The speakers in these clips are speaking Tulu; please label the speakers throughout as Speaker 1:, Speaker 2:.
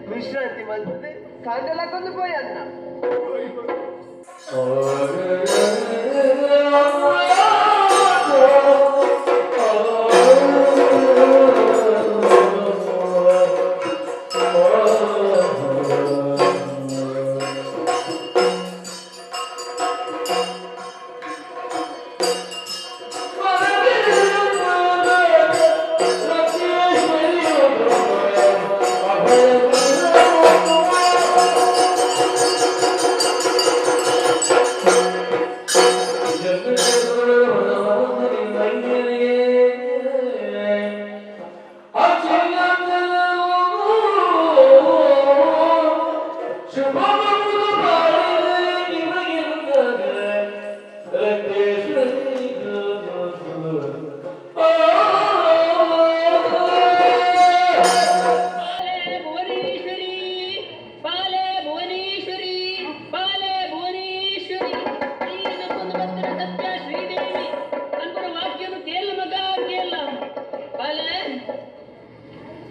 Speaker 1: ವಿಶ್ರಾಂತಿ ಬಂತದೆ ಕಾಂಡಲಾಕೊಂದು ಪೋಯಿ ಅನ್ನ.
Speaker 2: Thank you.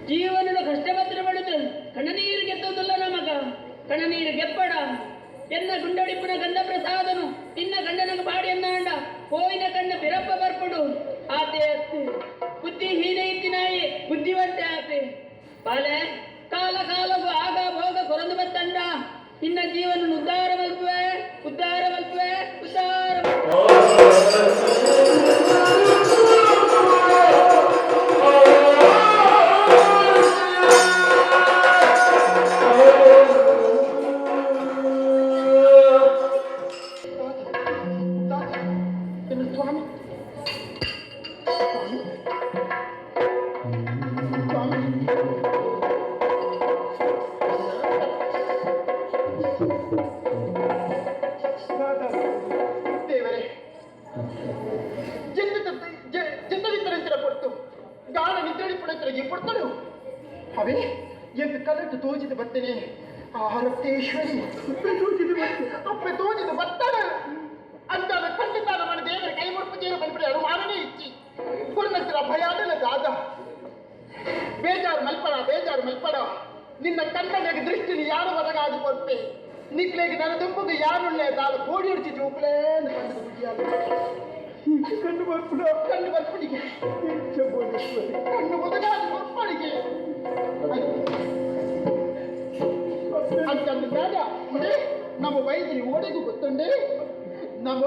Speaker 2: ಜೀವನದ ಕಷ್ಟಪತ್ರ ಪಡುದು ಕಣ್ಣನೀರು ಗೆದ್ದುದಿಲ್ಲ ನಮಗ ಕಣ್ಣನೀರು ಗೆಪ್ಪಡ ಎನ್ನ ಗುಂಡೊಡಿಪುನ ಗಂಧ ಪ್ರಸಾದನು ನಿನ್ನ ಗಂಡನಗ ಪಾಡಿ ಎನ್ನಾಂಡ ಕೋಯಿನ ಕಣ್ಣ ಬಿರಪ್ಪ ಬರ್ಪುಡು ಆತೆ ಅತ್ತೆ ಬುದ್ಧಿಹೀನ ಇದ್ದಿನಾಯಿ ಬುದ್ಧಿವಂತೆ ಆಪೆ ಬಾಲೆ ಕಾಲ ಕಾಲಗು ಆಗ ಭೋಗ ಕೊರಂದು ಬತ್ತಂಡ ನಿನ್ನ ಜೀವನ ಉದ್ಧಾರ ಮಲ್ಪುವೆ ಉದ್ಧಾರ ಮಲ್ಪುವೆ ಉದ್ಧಾರ
Speaker 3: ಸ್ವಾಮಿ ಸ್ವಾಮಿ ದೇವರೇ, ಜಂತವಿತ್ತರಂತರ ಕೊಡ್ತು ಗಾನ ನಿದ್ರಳಿ ಪುಣತರಿಗೆ ಕೊಡ್ತಳು ಅವೇ ಎಂದು ಕನಟು ತೋಜಿದ ಬರ್ತೇನೆ. ಆ ರಕ್ತೇಶ್ವರಿ ತೋಜಿದ ಬರ್ತೆ, ಅಪ್ಪೆ ತೋಜಿದ ಬರ್ತಾಳೆ ಅಂತ ಖಂಡಿತ ನಮ್ಮ ದೇವರ ಕೈ ಮುಡುಪು ಚೇರು ಬಂದ್ಬಿಡಿ ಅನುಮಾನನೇ ಇಚ್ಚಿ ಕುರ್ನತ್ರ ಭಯಾಡಲ ದಾದ. ಬೇಜಾರು ಮಲ್ಪಡ, ಬೇಜಾರು ಮಲ್ಪಡ. ನಿನ್ನ ಕಣ್ಣನಾಗ ದೃಷ್ಟಿని ಯಾರು ಒದಗಾದು ಕೊರ್ಪೆ? ನಿಕ್ಲೇಗೆ ನನ್ನ ದುಂಬುಗೆ ಯಾರುಳ್ಳೆ ದಾದ ಕೋಡಿ ಉಡ್ಚಿ ಜೋಕ್ಲೇ. ಕಣ್ಣು ಬರ್ಪುಡ, ಕಣ್ಣು ಬರ್ಪುಡಿಗೆ ಕಣ್ಣು ಒದಗಾದು ಕೊರ್ಪಡಿಗೆ ಅಂತಂದು ಬೇಡ. ನಮ್ಮ ವೈದ್ಯರಿ ಓಡೆಗೂ ಗೊತ್ತುಂಡೆ. ನಮ್ಮ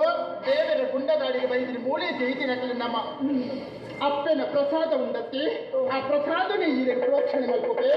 Speaker 3: ದೇವರ ಗುಂಡದಾಡಿಗೆ ಬೈದಿರಿ ಮೂಳೆ ಜೈದಿನಕಲು ನಮ್ಮ ಅಪ್ಪನ ಪ್ರಸಾದ ಉಂಡತ್ತೆ. ಆ ಪ್ರಸಾದನೇ ಈಗ ಪ್ರೋಕ್ಷಣೆ ಮಲ್ಕೋಬೆ.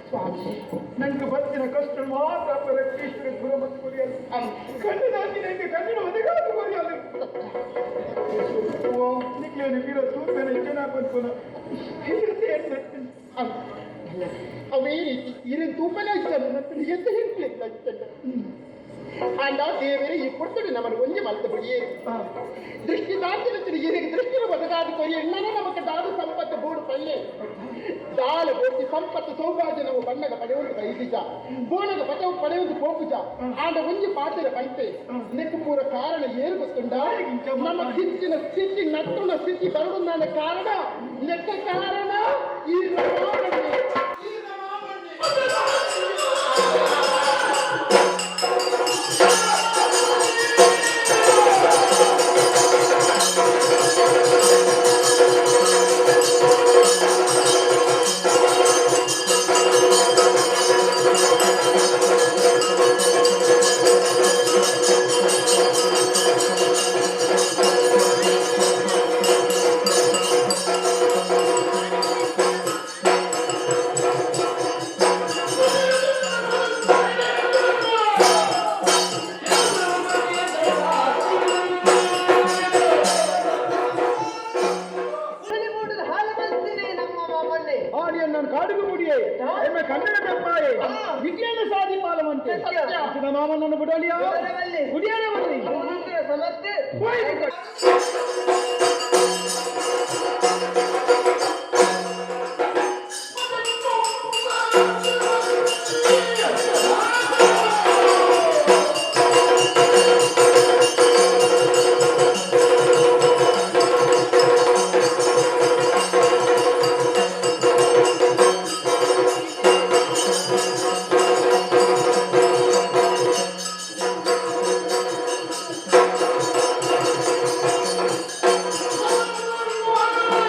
Speaker 4: ಸ್ವಾಮಿ, ನಂಗೆ ಬರ್ತಿನ ಕಷ್ಟ ಮಾತ್ರ ರಕ್ತೇಶ್ವರ ಗುರಮತ್ ಕೊರಿಯಲು ಕಣ್ಣದಾಗಿ ನಂಗೆ ಕಣ್ಣಿನ ಒದಗಾದು ಕೊರಿಯಲು. ಓ ನಿಕ್ಲೇನು ಗಿಡ ತೂಪೆನ ಜನ ಬಂದ್ಕೊನ.
Speaker 3: ಅವೇ ರೀತಿ ಇರಿನ ತೂಪನೇ ಇದ್ದಾನೆ ಮತ್ತು ಎದ್ದು ಹಿಂಡ್ಲಿಲ್ಲ. ಅಂಡ ದೇವರೇ, ಈ ಕೊಡ್ತಡೆ ನಮ್ಮನ್ನು ಒಂಜಿ ಮಲ್ತ ಬಿಡಿಯೇರಿ ದೃಷ್ಟಿ ದಾಂತಿನ ತಿರುಗಿ ದೃಷ್ಟಿನ ಒದಗಾದ ಕೊರಿಯ. ನನ್ನ ನಮಕ ದಾದು ಸಂಪತ್ತು ಬೋಡು ಪಲ್ಲೆ ದಾಲ ಬೋಟಿ ಸಂಪತ್ತು ಸೌಭಾಗ್ಯ ನಾವು ಬಣ್ಣಗ ಪಡೆಯುವುದು ಬೈದಿಜ, ಬೋಣಗ ಪಟವು ಪಡೆಯುವುದು ಪೋಪುಜ. ಆಂಡ ಒಂಜಿ ಪಾತ್ರೆ ಪಂತೆ ನೆಕ್ಕು ಪೂರ ಕಾರಣ ಏರು ಗೊತ್ತುಂಡ? ನಮ್ಮ ಕಿಂಚಿನ ಸ್ಥಿತಿ, ನಟ್ಟುನ ಸ್ಥಿತಿ ಬರಡು ಕಾರಣ, ನೆಕ್ಕ ಕಾರಣ ಈ ರಮಾಮಣಿ. ಈ ರಮಾಮಣಿ.
Speaker 1: ಹುಳಿ ಮೂಡದ ಹಾಲು ಮಲ್ತಿನಿ ನಮ್ಮ ಮಾಮಣ್ಣೆ.
Speaker 4: ಆಡಿಯನ್ ಕಾಡಿಗೆ ಮುಡಿಯೇ ಎಮ್ಮೆ ಕನ್ನಡ ಬೆಪ್ಪಾಯೆ ವಿಜ್ಞಾನ ಸಾಧಿ ಪಾಲವಂತೆ.
Speaker 1: ಸತ್ಯ.
Speaker 4: ಮಾಮನನ್ನು ಬಿಡಲಿಯ.
Speaker 1: ಬರವಲ್ಲಿ.
Speaker 4: ಗುಡಿಯಾನೆ ಬರ್ರಿ.
Speaker 1: ಅವನಂತರ ಸಮಸ್ಯೆ.
Speaker 2: ಆ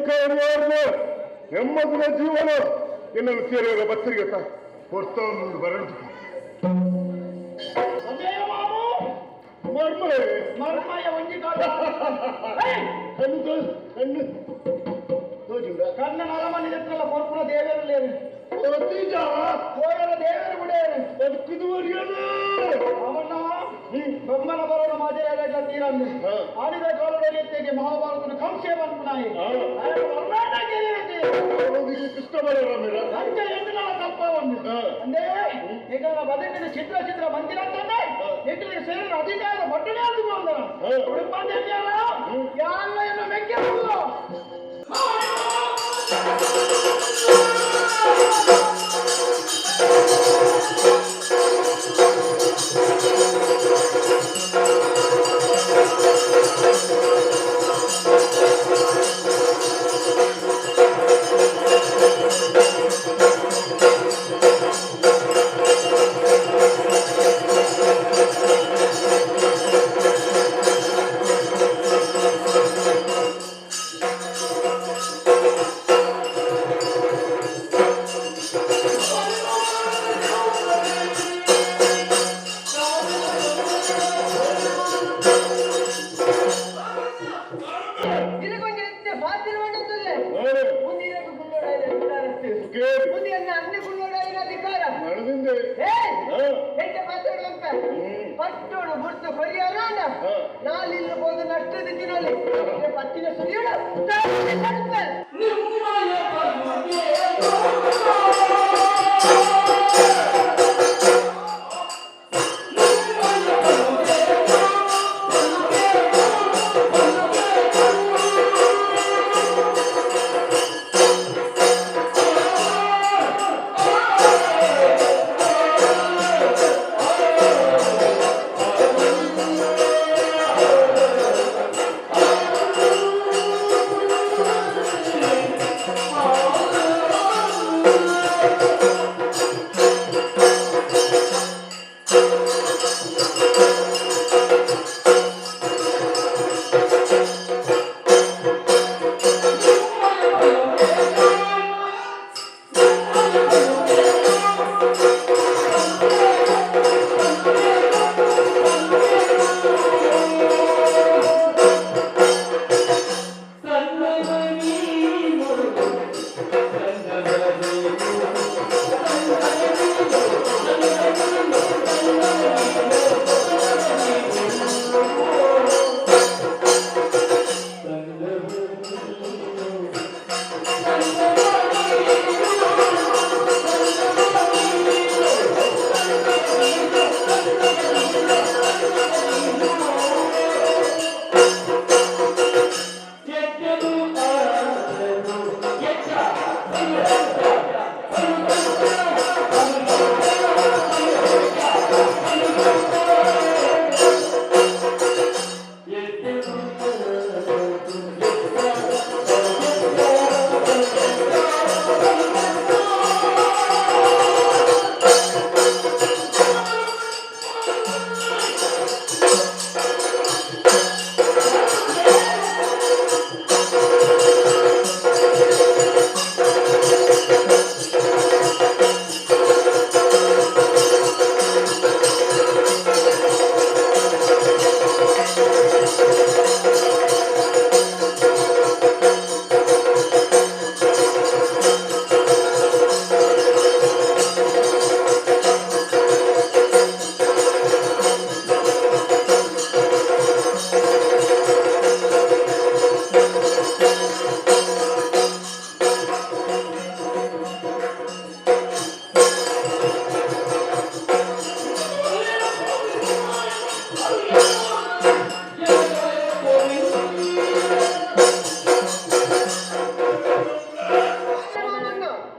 Speaker 5: ಅಧಿಕಾರಿಯಾರ್ನ ನೆಮ್ಮದಿನ ಜೀವನ ಎನ್ನಲು ಸೇರಿದ ಬತ್ತರಿಗೆ ಹೊರ್ತಾ ಮುಂದೆ ಬರಡು ಮರ್ಮ
Speaker 3: ಮರ್ಮಯ ಒಂಜಿ ಕಾಲ
Speaker 5: ಕಣ್ಣು ತೋರ್ಸು, ಕಣ್ಣು ತೋಜುಂಡ
Speaker 3: ಕಣ್ಣ ನರಮನಿ ಎತ್ತಲ್ಲ ಕೊರ್ಪುನ ದೇವರಲ್ಲಿ
Speaker 5: ಅತೀಜ
Speaker 3: ಕೋಯರ ದೇವರು ಬಿಡೇರು
Speaker 5: ಬದುಕುದುವರಿಯನು
Speaker 3: ಅವನ ಬೊಮ್ಮನ ಬರೋಣ ಮಾಜೆಯ ತೀರಂದು ಆಡಿದ ಕಾಲದಲ್ಲಿ ಮಹಾಭಾರತದ ಕಂಸೆ ಬಂಪುನಾಯಿ
Speaker 5: ಕೃಷ್ಣ ಬಲರಾಮರ
Speaker 3: ಅಂಚೆ ಎಂಟುಗಳ ತಪ್ಪವನ್ನು ಅಂದೇ ಈಗ ಬದುಕಿನ ಚಿತ್ರ ಚಿತ್ರ ಬಂದಿರಂತಂದ್ರೆ ಎಂಟು ಸೇರಿದ ಅಧಿಕಾರ ಬಟ್ಟಣೆ ಅದು ಬಂದನ ಉಡುಪಂದ್ಯಾರ ಯಾರ ಏನು ಮೆಕ್ಕೆ
Speaker 1: ಇದಕ್ಕೊಂದು ಎತ್ತೆ ಫಾತಿಲ್ ಮಾಡಂತಲ್ಲ ಮುಂದೆ ಗುಂಡೋಡ ಮುಂದೆ ಎನ್ನ ಅನ್ನ ಗುಂಡೋಡ ಅಧಿಕಾರ
Speaker 5: ನಡೆದಿಂದ
Speaker 1: ಹೆಂಟೆ ಮಾತಾಡುವಂತ ಪಟ್ಟೋಡು ಗುರ್ತು ಕೊರಿಯಾರ ನಾಲಿಲ್ಲ ಹೋದ ನಷ್ಟದ ದಿನಲ್ಲಿ ಪತ್ತಿನ ಸುರಿಯೋಣ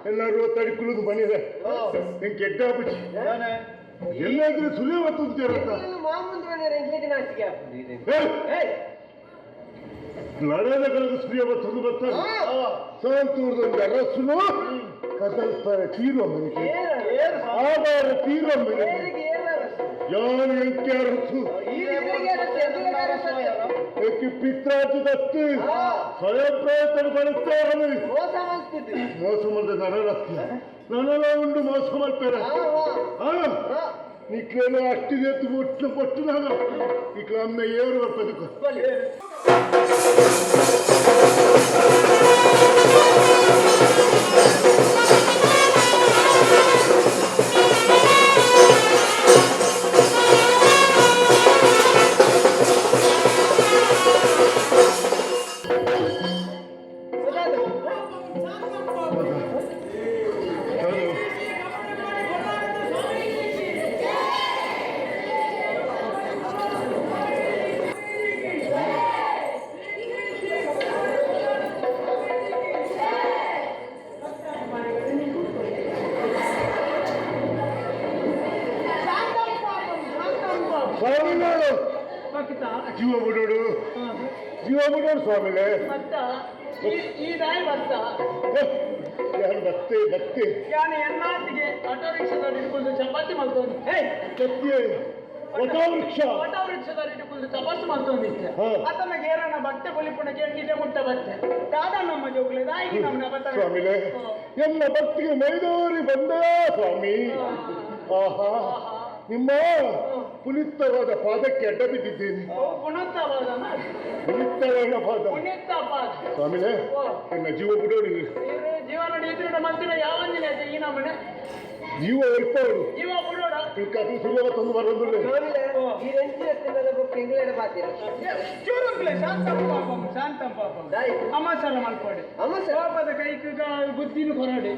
Speaker 5: ಎಲ್ಲರೂ ತಡಿಕೊಳ್ಳೋದು ಬಂದಿದೆ ನಿಂಗೆ ಕೆಟ್ಟ ಬುಚ್ಚಿ ಎಲ್ಲಾದ್ರೂ ಸುಲಿಯ ಒತ್ತುತ್ತೀರತ್ತ ಲಡದ ಕಳೆದು ಸುಲಿಯ ಒತ್ತುದು ಬರ್ತಾರೆ ಸಾಂತೂರ್ದೊಂದು ಅರಸುನು ಕದಲ್ತಾರೆ ತೀರುವ ಮನೆಗೆ ಆಧಾರ ತೀರುವ ಮನೆಗೆ ಯಾನು ಎಂಕೆ ಅರಸು ಏಕೆ ಪಿತ್ರಾರ್ಜದತ್ತು ಸ್ವಯಂ ಪ್ರಯತ್ನ ಬರುತ್ತಾರೆ.
Speaker 1: ಮೋಸ ಮಾಡ್ತಿದ್ವಿ.
Speaker 5: ಮೋಸ ಮಾಡಿದ ನನರಸ್ಯ ನನಲ ಉಂಡು ಮೋಸ ಮಲ್ಪೇರ. ನಿಕ್ಲೇನು ಅಷ್ಟಿದೆ ಒಟ್ಟು ಪೊಟ್ಟುನಾಗ ಇಕ್ಲ ಅಮ್ಮ ಏರು ಬರ್ತದಕ್ಕೆ. ಸ್ವಾಮಿಗಳು, ಜೀವ ಬಿಡೋಡು, ಜೀವ ಬಿಡೋಡು ಸ್ವಾಮಿಗಳೇ.
Speaker 2: ಈ ದಾಯಿ ಬರ್ತ.
Speaker 5: ಯಾರು ಬತ್ತೆ ಬತ್ತೆ.
Speaker 2: ಯಾನ ಎನ್ನಾತಿಗೆ ಆಟೋ ರಿಕ್ಷಾದಲ್ಲಿ ಇಟ್ಕೊಂಡು ಚಪಾತಿ ಮಾಡ್ತೋನಿ.
Speaker 5: ಸತ್ಯ ವಟವೃಕ್ಷ.
Speaker 2: ಆಟೋ ರಿಕ್ಷಾದಲ್ಲಿ ಇಟ್ಕೊಂಡು ಚಪಾತಿ ಮಾಡ್ತೋನಿತ್ತೆ. ಆತನ ಗೇರನ ಬಟ್ಟೆ ಬೊಲಿಪುಣ ಕೆಂಡಿದೆ ಮುಟ್ಟ ಬತ್ತೆ ದಾದ ನಮ್ಮ ಜೋಗ್ಲೆ ದಾಯಿಗೆ ನಮ್ಮ ಬತ್ತ.
Speaker 5: ಸ್ವಾಮಿಲೇ, ಎಲ್ಲ ಭಕ್ತಿಗೆ ಮೈದೋರಿ ಬಂದ ಸ್ವಾಮಿ. ಆಹಾ, ನಿಮ್ಮ ಪುನಿತವಾದ ಪಾದಕ್ಕೆ ಅಡ್ಡ ಬಿದ್ದಿದ್ದೇನೆ.
Speaker 2: ಪುನತ್ತವಾದ.
Speaker 5: ಪುನಿತವಾದ ಪಾದ.
Speaker 2: ಪುನಿತ ಪಾದ.
Speaker 5: ಸ್ವಾಮಿಲೇ, ಎನ್ನ ಜೀವ ಬಿಡೋಡಿ.
Speaker 2: ಜೀವ ನೋಡಿ ಇದ್ರ ಮಂತಿನ ಯಾವಂದಿಲ್ಲ ಈ ನಮ್ಮನೆ.
Speaker 5: ಜೀವ ಒಲ್ಪವರು.
Speaker 2: ಜೀವ ಬಿಡೋಡ.
Speaker 5: ಸುಲಭ ತಂದು ಬರೋದಿಲ್ಲ.
Speaker 1: ಈ ರೆಂಚಿನ ಬೊಕ್ಕ ಇಂಗ್ಲೆಂಡ್ ಬಾತಿರ.
Speaker 2: ಚೂರುಂಪ್ಲೆ ಶಾಂತಂ ಪಾಪಂ ಶಾಂತಂ ಪಾಪಂ.
Speaker 1: ದಾಯಿ.
Speaker 2: ಅಮಾಸರ ಮಲ್ಪಡೆ.
Speaker 1: ಅಮ್ಮ ಸರ್.
Speaker 2: ಪಾಪದ ಕೈக்கு ಬುದ್ಧಿನ ಕೊರಡೆ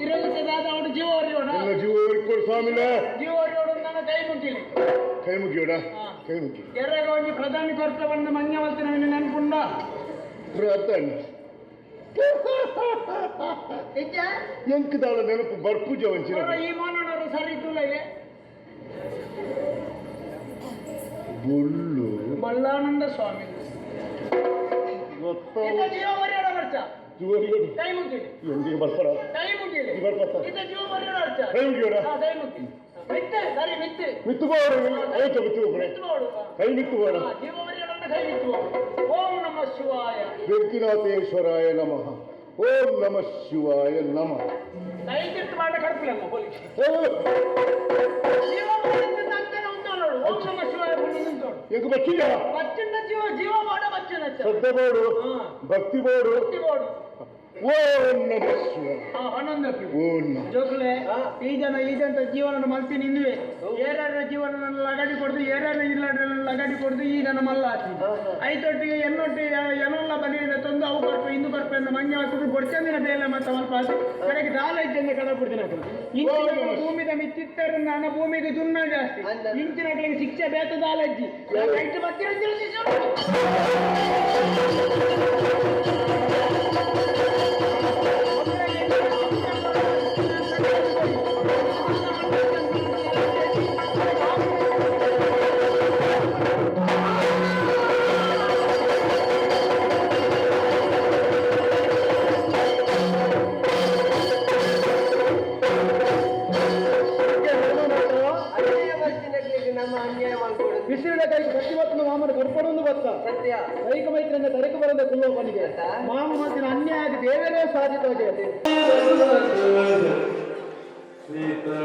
Speaker 2: ಇರೋದಕ್ಕೆ ದಾದ ಅವಡು ಜೀವ ಒರಿಯೋಣ.
Speaker 5: ಎಲ್ಲ ಜೀವ ಒಲ್ಪೋಡು ಸ್ವಾಮಿಲೇ.
Speaker 2: ಜೀವ ಒರಿಯೋಡು ನನ್ನ ಕೈ ಮುಗಿಲಿ.
Speaker 5: ಕೈ ಮುಗಿಯೋಡ, ಕೈ ಮುಗಿ.
Speaker 2: ಎರ್ರೆಗ ಒಂಜಿ ಪ್ರಧಾನಿ ಕೊರ್ತ ಬಂದು ಮಂಜ ಮಲ್ತಿನ ನೆನ್ಪುಂಡ.
Speaker 5: ಪ್ರಾರ್ಥನೆ ಎಂಕದಾಳ ನೆನಪು ಬರ್ಪೂಜ ವಂಚಿನ.
Speaker 2: ಈ ಮೋನನವರು ಸರಿ ತುಲೆಗೆ.
Speaker 5: ಬೊಳ್ಳು.
Speaker 2: ಬಲ್ಲಾನಂದ ಸ್ವಾಮಿ.
Speaker 5: ಗೊತ್ತ.
Speaker 2: ಇತ್ತ ಜೀವ ಒರಿಯೋಡ ಬರ್ಚ.
Speaker 5: ಜೀವ ಒರಿಯೋಡು.
Speaker 2: ಕೈ ಮುಗಿಲಿ.
Speaker 5: ಎಂದಿಗೆ ಬರ್ತಾರ.
Speaker 2: ಕೈ ಮುಗಿಲಿ.
Speaker 5: ಬರ್ಪತ್ತ.
Speaker 2: ಇತ್ತ ಜೀವ ಒರಿಯೋಡ ಬರ್ಚ.
Speaker 5: ಕೈ ಮುಗಿಯೋಡ.
Speaker 2: ಕೈ ಮುಗಿ ಮಿತ್ತೆ ಸರಿ ಮಿತ್ತೆ.
Speaker 5: ಮಿತ್ತುಬೋಡು ಐತೆ ಮಿತ್ತುಬೋಡೆ.
Speaker 2: ಮಿತ್ತುಬೋಡು.
Speaker 5: ಕೈ ಮಿತ್ತುಬೋಡ.
Speaker 2: ಜೀವ ಒರಿಯೋಡ ಕೈ ಮಿತ್ತುಬೋಡು. ಓಂ ನಮಃ ಶಿವಾಯ.
Speaker 5: ಬೆಂಕಿನಾಥೇಶ್ವರಾಯ ನಮಃ. ಓಂ ನಮಃ ಶಿವಾಯ ನಮಃ.
Speaker 2: ಕೈ ತಿರ್ತು ಮಾಡ ಕಡ್ಪಲಮ್ಮ ಪೊಲೀಸ್. ಜೀವ ನೋಡು ಓಂ ನಮಃ ಶಿವಾಯ ನಿಂತೋಡು.
Speaker 5: ಎಂಕ್ ಬಚ್ಚಿಲ್ಲ.
Speaker 2: ಬಚ್ಚಿನ ಜೀವ ಜೀವ ಮಾಡ ಬಚ್ಚಿನ.
Speaker 5: ಶ್ರದ್ಧೆ ಬೋಡು, ಭಕ್ತಿ ಬೋಡು.
Speaker 2: ಭಕ್ತಿ ಬೋಡು.
Speaker 5: ಓಂ ನಮಃ ಶಿವಾಯ.
Speaker 2: ಹನ್ನೊಂದು.
Speaker 5: ಓಂ ನಮಃ.
Speaker 2: ಜೋಕ್ಲೆ, ಈ ಜನ ಈ ಜನ ಜೀವನ ಮಲ್ತಿ ನಿಂದುವೆ ಏರ್ಯಾರ ಜೀವನ ಲಗಾಡಿ ಕೊಡ್ದು, ಏರ್ಯಾರ ಇಲ್ಲ ಲಗಾಡಿ ಕೊಡ್ದು. ಈ ಜನ ಮಲ್ಲ ಆತಿ ಐತೊಟ್ಟಿಗೆ ಎನ್ನೊಟ್ಟಿ ಎನೊಲ್ಲ ಬಲಿ ತಂದು ಅವು ಬರ್ಪ ಇಂದು ಬರ್ಪ ಎಂದು ಮಂಜ ಹಾಕುದು ಬೊಡ್ಚಂದಿನ ಬೇಲೆ ಮತ್ತೆ ಮಲ್ಪ ಆತಿ ಕಡೆಗೆ ದಾಲ ಇದ್ದಂಗೆ ಕಡ ಬಿಡ್ತೀನಿ. ಇಂಚಿನ ಭೂಮಿದ ಮಿತ್ತಿತ್ತರ ನನ್ನ ಭೂಮಿಗೆ ದುನ್ನ ಜಾಸ್ತಿ. ಇಂಚಿನ ಶಿಕ್ಷೆ ಬೇತ ದಾಲಜ್ಜಿ ರೈಟ್ ಬರ್ತೀರ.
Speaker 1: ಅನ್ಯಾಯ ಬರ್ತಿನಕ್ಲಿಗೆ ನಮ್ಮ ಅನ್ಯಾಯ ಮಾಡ್ಕೊಡುದು.
Speaker 3: ಬಿಸಿಲಿನ ಕೈ ಸತ್ಯವತ್ನ ಮಾಮನ ಕಡ್ಪಡೊಂದು ಬತ್ತ.
Speaker 1: ಸತ್ಯ.
Speaker 3: ಕೈಕ ಮೈತ್ರಿಯಿಂದ ತರಕ ಬರದ ಕುಲ್ಲೋ ಮನಿಗೆ ಮಾಮ ಮಾತಿನ ಅನ್ಯಾಯ ದೇವರೇ ಸಾಧಿತ.
Speaker 6: ಸೀತಾ.